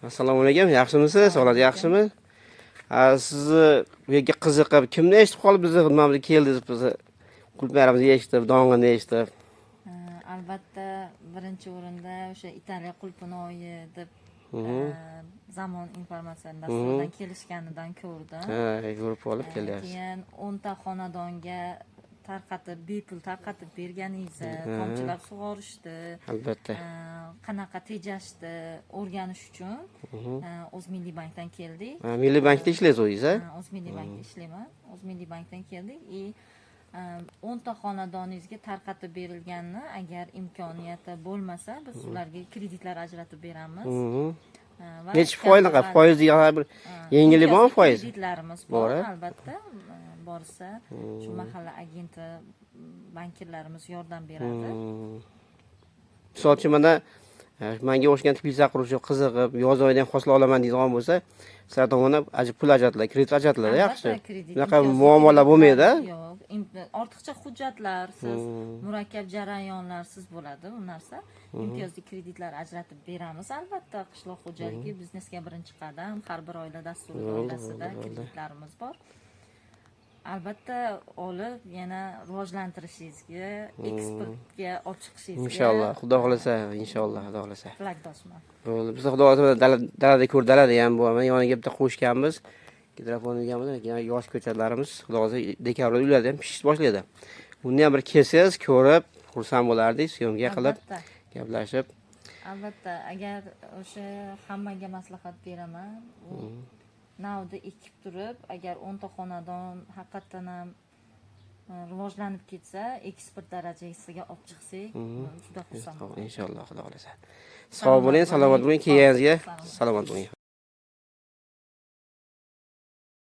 Assalomu alaykum, yaxshimisiz? Sog'liq yaxshimi? Ha, sizni bu yerga qiziqib, kimni eshitib qolib bizni mana bu yerga keldingiz, bizni qulupnaylarimizni eshitib, dong'ini eshitib. Albatta, birinchi o'rinda o'sha Italiya qulupnoyi deb Zamon informatsion dasturidan kelishganidan ko'rdim. Ha, ko'rib olib kelyapsiz. Keyin 10 ta xonadonga tarqatib, bepul tarqatib berganingizni, tomchilab sug'orishni, qanaqa tejashni o'rganish uchun O'z Milliy bankdan keldik. Ha, Milliy bankda ishlaysiz o'zingiz, a? Ha, O'z Milliy bankda ishlayman. O'z Milliy bankdan keldik и 10 ta xonadoningizga tarqatib berilganini, agar imkoniyati bo'lmasa, biz ularga kreditlar ajratib beramiz. Va Nechi foiz, kambag'al- foiz degan bir yengillik bormi, Imtiyozli foiz? Kreditlarimiz Bor, bor, a? albatta. Borsa, shu mahalla agenti, bankirlarimiz yordam beradi. Misol uchun, mana manga o'xshagan teplitsa qurishga qiziqib, yoz oyida ham hosil olaman deydigan bo'lsa, sizlar tomonidan pul ajratiladi, kredit ajratiladi, yaxshi. Albatta, kredit, Bunaqa imtiyozli muammolar bo'lmaydi, a? Yo'q, ortiqcha hujjatlarsiz, murakkab jarayonlarsiz bo'ladi bu narsa. Imtiyozli kreditlar ajratib beramiz albatta. Qishloq xo'jaligi biznesga birinchi qadam, har bir oila dasturi doirasida kreditlarimiz bor. Albatta, olib, yana rivojlantirishingizga, eksportga olib chiqishingizga Inshaalloh, Xudo xohlasa, inshaalloh, Xudo xohlasa. tilakdoshman. Bo'ldi. Biz, Xudo xohlasa, dalada ko'r, dalada ham bu mana yoniga bitta qo'shganmiz. Gidropon uyganmiz, yana yosh ko'chatlarimiz, Xudo xohlasa, dekabrda ularda ham pishishni boshlaydi. Uni ham bir kelsangiz, ko'rib, xursand bo'lardik, съёмка qilib, gaplashib. Albatta, agar o'sha hammaga maslahat beraman, u navda ekib turib, agar 10 ta xonadon haqiqatdan ham rivojlanib ketsa, eksport darajasiga olib chiqsak, juda xursand bo'laman. Inshaalloh, Xudo xohlasa. Sog' bo'ling, salomat bo'ling, kelganingizga Salomat. salomat bo'ling.